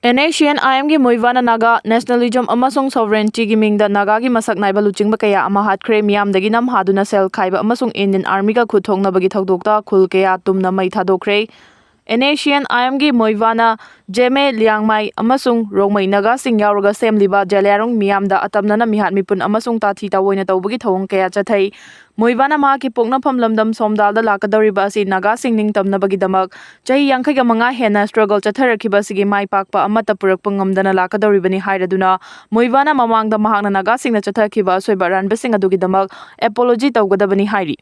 NSCN-IMꯒꯤ ꯃꯨꯏꯕꯥꯅ ꯅꯥꯒꯥ ꯅꯦꯁꯅꯦꯂꯤꯖꯝ ꯑꯃꯁꯨꯡ ꯁꯣꯚꯔꯦꯟꯇꯤꯒꯤ ꯃꯤꯡꯗ ꯅꯥꯒꯥꯒꯤ ꯃꯁꯛ ꯅꯥꯏꯕ ꯂꯨꯆꯤꯡꯕ ꯀꯌꯥ ꯑꯃ ꯍꯥꯠꯈ꯭ꯔꯦ꯫ ꯃꯤꯌꯥꯝꯗꯒꯤ ꯅꯝ ꯍꯥꯗꯨꯅ ꯁꯦꯜ ꯈꯥꯏꯕ ꯑꯃꯁꯨꯡ ꯏꯟꯗꯤꯌꯟ ꯑꯥꯔꯃꯤꯒ ꯈꯨꯠ ꯊꯣꯛꯅꯕꯒꯤ ꯊꯧꯗꯣꯛꯇ ꯈꯨꯜ ꯀꯌꯥ ꯇꯨꯝꯅ ꯃꯩ ꯊꯥꯗꯣꯛꯈ꯭ꯔꯦ꯫ NSCN-IMꯒꯤ ꯃꯣꯏꯕꯥꯅ ꯖꯦꯃꯦ, ꯂꯤꯌꯥꯡꯃꯥꯏ ꯑꯃꯁꯨꯡ ꯔꯣꯡꯃꯩ ꯅꯥꯒꯥꯁꯤꯡ ꯌꯥꯎꯔꯒ ꯁꯦꯝꯂꯤꯕ ꯖꯂꯤꯌꯥꯔꯣꯡ ꯃꯤꯌꯥꯝꯗ ꯑꯇꯝꯅꯅ ꯃꯤꯍꯥꯠ ꯃꯤꯄꯨꯟ ꯑꯃꯁꯨꯡ ꯇꯥꯊꯤ ꯇꯥꯑꯣꯏꯅ ꯇꯧꯕꯒꯤ ꯊꯧꯑꯣꯡ ꯀꯌꯥ ꯆꯠꯊꯩ꯫ ꯃꯣꯏꯕꯥꯅ ꯃꯍꯥꯛꯀꯤ ꯄꯣꯛꯅꯐꯝ ꯂꯝꯗꯝ ꯁꯣꯝꯗꯥꯜꯗ ꯂꯥꯛꯀꯗꯧꯔꯤꯕ ꯑꯁꯤ ꯅꯥꯒꯥꯁꯤꯡ ꯅꯤꯡꯇꯝꯅꯕꯒꯤꯗꯃꯛ ꯆꯍꯤ ꯌꯥꯡꯈꯩꯒ ꯃꯉꯥ ꯍꯦꯟꯅ ꯁ꯭ꯇ꯭ꯔꯒꯜ ꯆꯠꯊꯔꯛꯈꯤꯕ ꯑꯁꯤꯒꯤ ꯃꯥꯏ ꯄꯥꯛꯄ ꯑꯃꯠꯇ ꯄꯨꯔꯛꯄ ꯉꯝꯗꯅ ꯂꯥꯛꯀꯗꯧꯔꯤꯕꯅꯤ ꯍꯥꯏꯔꯗꯨꯅ, ꯃꯣꯏꯕꯥꯅ ꯃꯃꯥꯡꯗ ꯃꯍꯥꯛꯅ ꯅꯥꯒꯥꯁꯤꯡꯅ ꯆꯠꯊꯈꯤꯕ ꯑꯁꯣꯏꯕ ꯑꯔꯥꯟꯕꯁꯤꯡ ꯑꯗꯨꯒꯤꯗꯃꯛ ꯑꯦꯄꯣꯂꯣꯖꯤ ꯇꯧꯒꯗꯕꯅꯤ ꯍꯥꯏꯔꯤ꯫